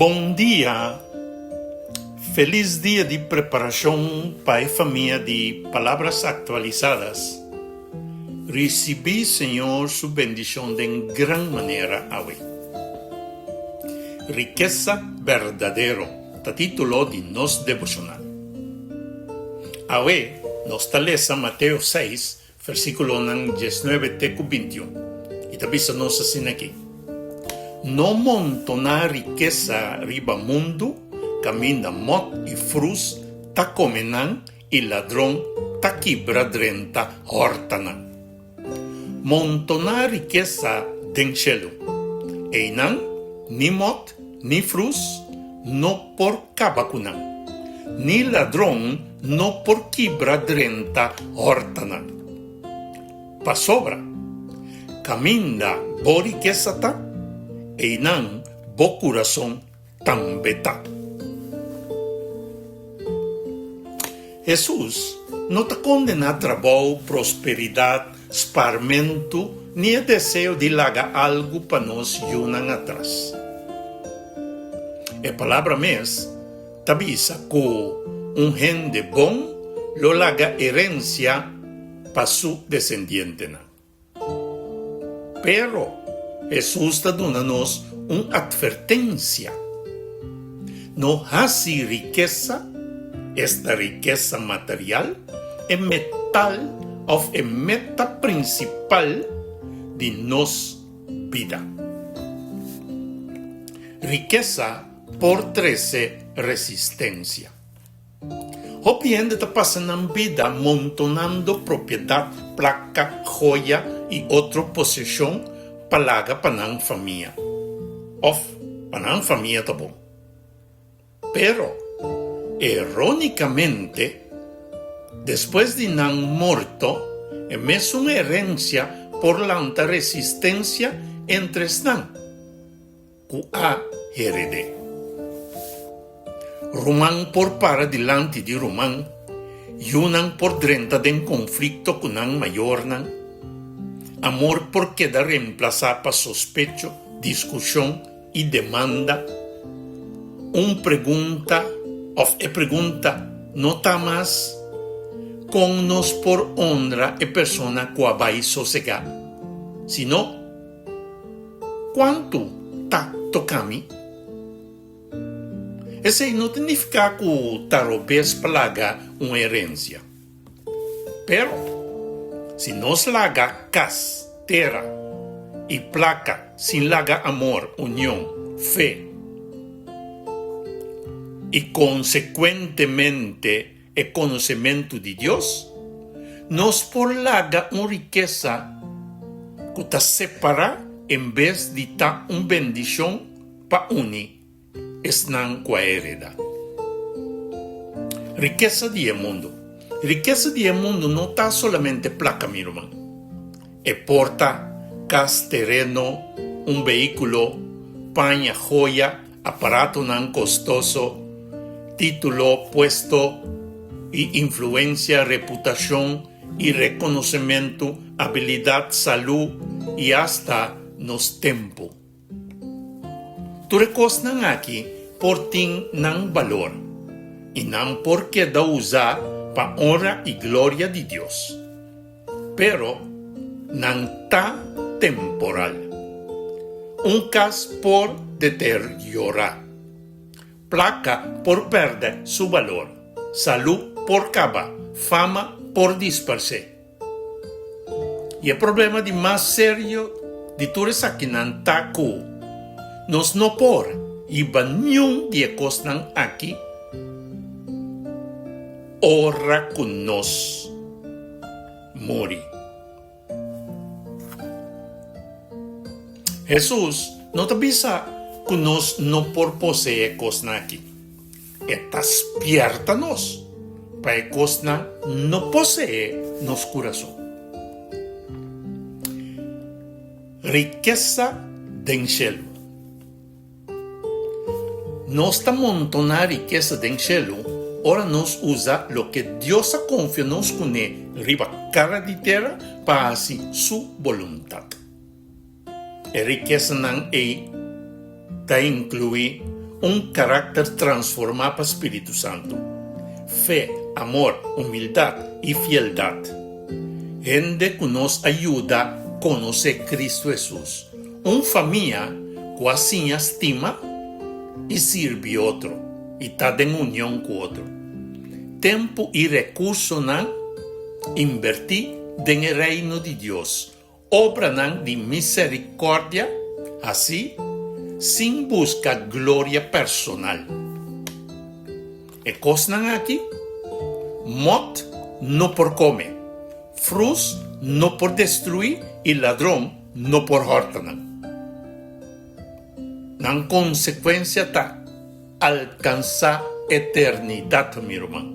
Bon dia! Felis dia di preparashon pa e famia di Palabras Actualizadas. Risibí Señor su bendishon den gran manera awe. Rikesa berdadero ta título di nos deboshonal. Awe nos ta lesa Mateo seis Versíkulonan diesnuebe te ku bintiun, i ta bisa nos asin'akí, No montoná rikesa riba mundu kaminda mòt i frus ta kome nan i ladron ta kibra drenta hòrta nan. Montoná rikesa den shelu, einan ni mòt ni frus no por kaba ku nan, ni ladron no por kibra drenta hòrtanan. Pasobra, kaminda bo rikesa ta, einan bo kurason tambe ta. Hesus no ta kondená trabou, prosperidat, sparmentu ni e deseo di laga algu pa nos yunan atras. E Palabra mes ta bisa ku un hende bon lo laga herensia pa su desendientenan. Pero, Hesus ta duna nos un atvertensia, No hasi rikesa, esta rikesa material, e metal òf e meta prinsipal di nos bida. Rikesa por trese resistensia. Hopi hende ta pasa nan bida montonando propiedat, plaka, joya i otro poseshon pa laga pa nan famia. Òf pa nan famia ta bon. Pero, erónikamente, despues di nan morto, e mesun herensia por lanta resistensia entre esnan. Ku a hered'é. Ruman por para dilanti di ruman, yunan por drenta den konflikto ku nan mayornan, amor por keda remplasá pa sospecho, diskushon i demanda. Un pregunta òf e pregunta no ta mas, Kon nos por honra e persona ku a bai sosegá? Sino, Kuantu ta toka mi? Esei no ta nifiká ku ta robes pa laga un herensia. Pero, si nos laga kas, tera i plaka sin laga amor, union, fe i konsekuentemente e konosementu di Dios, nos por laga un rikesa ku ta separá en bes di ta un bendishon pa uni esnan ku a heredá. Rikesa di e mundu. Rikesa di e mundu no ta solamente plaka, mi ruman. E por ta kas, tereno, un behíkulo, paña, joya, Aparatonan kostoso, título, puesto i influensia, reputashon i rekonosementu, abilidat, salú i asta nos tempu. Tur e kosnan aki por tin nan balor i nan por keda usá pa onra i gloria di Dios. Pero nan ta temporal. Un kas por deteriorá. Plaka por pèrdè su balor. Salú por kaba. Fama por disparsé. I e problema di mas serio di tur esakinan ta ku nos no por hiba niun di e kosnan aki ora ku nos muri. Hesus no ta bisa ku nos no por poseé e kosnan akí. E ta spièrta nos pa e kosnan no poseé nos kurason. Rikesa den shelu. Nos ta montoná rikesa den shelu ora nos usa loke Dios a konfia nos kuné riba kara di tera pa hasi su boluntat. E rikesanan ei ta inkluí. Un karakter transformá pa Spiritu Santu. Fe, amor, humildat i fieldat. Hende ku nos a yuda konosé Kristu Hesus. Un famia ku a siña stima i sirbi otro i ta den union ku otro. Tempu i rekursonan inbertí den e Reino di Dios, obranan di miserikòrdia hasí sin buska gloria personal. E kosnan aki, mòt no por kome, frus no por destruí i ladron no por hòrta nan. Nan konsekuensia ta alkansá eternidat, mi ruman.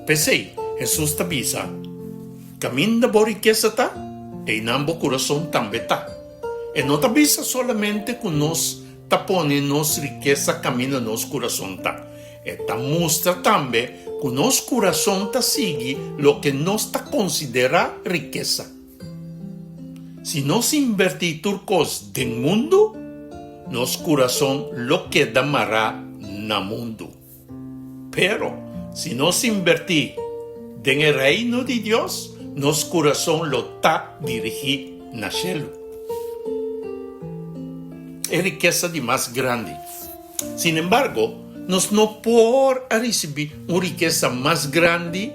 P'esei, Hesus ta bisa, Kaminda bo rikesa ta, einan bo kurason tambe ta. E no ta bisa solamente ku nos ta pone nos rikesa kaminda nos kurason ta. E ta mustra tambe ku nos kurason ta sigui loke nos ta konsiderá rikesa. Si nos inbertí tur kos den mundu, nos kurason lo keda mará na mundu. Pero, si nos inbertí den e Reino di Dios, nos kurason lo ta dirigí na shelu. E rikesa di mas grandi. Sin embargo, nos no por a risibí un rikesa mas grandi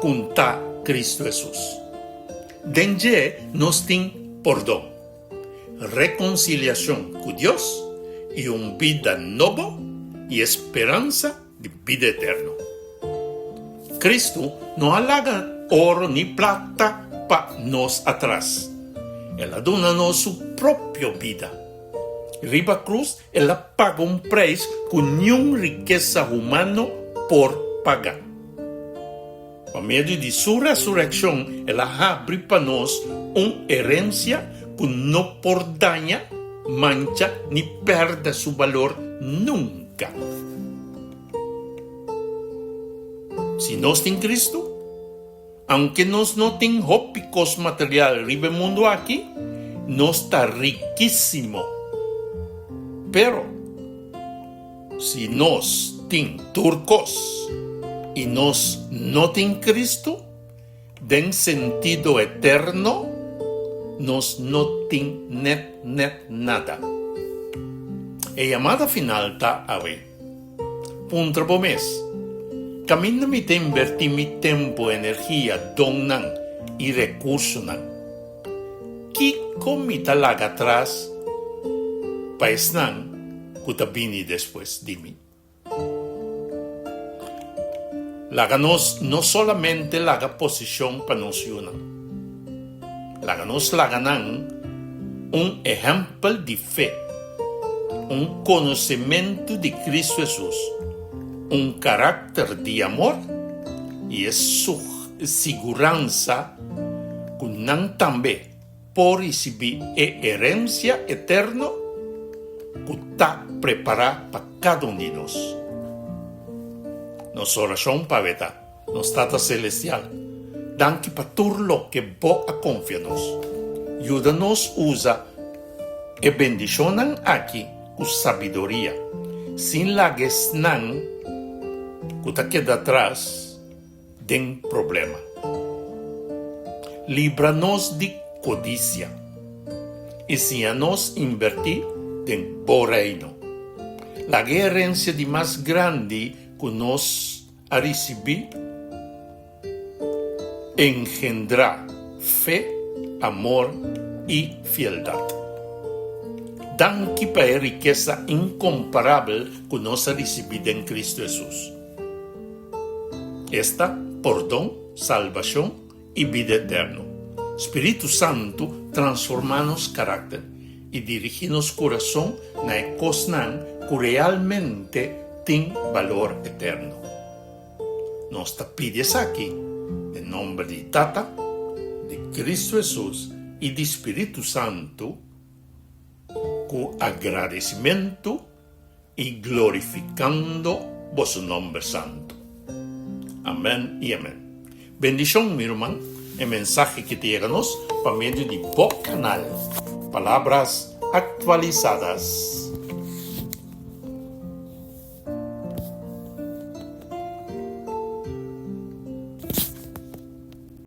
ku ta Kristu Hesus. Den dje nos tin pordon, rekonsiliashon ku Dios i un bida nobo i e speransa di bida eterno. Kristu no a laga oro ni plata pa nos atras. El a duna nos su propio bida. Riba krus el a paga un preis ku niun rikesa humano por paga. Pa medio di su resurekshon el a habri pa nos un herensia ku no por daña, mancha ni pèrdè su balor nunka. Si nos tin Kristu, Aunke nos no tin hopi kos material riba e mundu aki, nos ta rikísimo. Pero, si nos tin tur kos i nos no tin Kristu, den sentido eterno, nos no tin nèt nèt nada. E yamada final ta awe. Puntra bo mes, Kaminda mi ta inbertí mi tempu, energia, donnan i rekursonan? Kiko mi ta laga atras pa esnan ku ta bini despues di mi? Laga nos no solamente laga posishon pa nos yunan. Laga nos laga nan un ehèmpel di fe. Un konosementu di Kristu Hesus, un karakter di amor i e siguransa ku nan tambe por risibí e herensia eterno ku ta prepará pa kada un di nos. Nos orashon pa awe ta. Nos Tata Celestial, danki pa tur loke Bo a confia nos. Yuda nos usa e bendicionnan aki cu sabiduria, sin laga esnan cu ta keda atras den problema. Libra nos di codicia i siña nos inverti den Bo Reino. Laga e herencia di mas grandi cu nos a risibí, engendrá fe, amor i fieldat. Danki pa e rikesa inkomparabel ku nos a risibí den Kristu Hesus, esta, pordon, salbashon i bida eterno. Spiritu Santu transformá nos karakter i dirigí nos kurason na e kosnan ku realmente tin balor eterno. Nos ta pidi esaki den nomber di Tata, di Kristu Hesus i di Spiritu Santu ku agradesimentu i glorifikando boso nomber santu. Amen i amen. Bendishon mi ruman, e mensahe ki ta yega nos pa medio di bo kanal Palabras Actualizadas.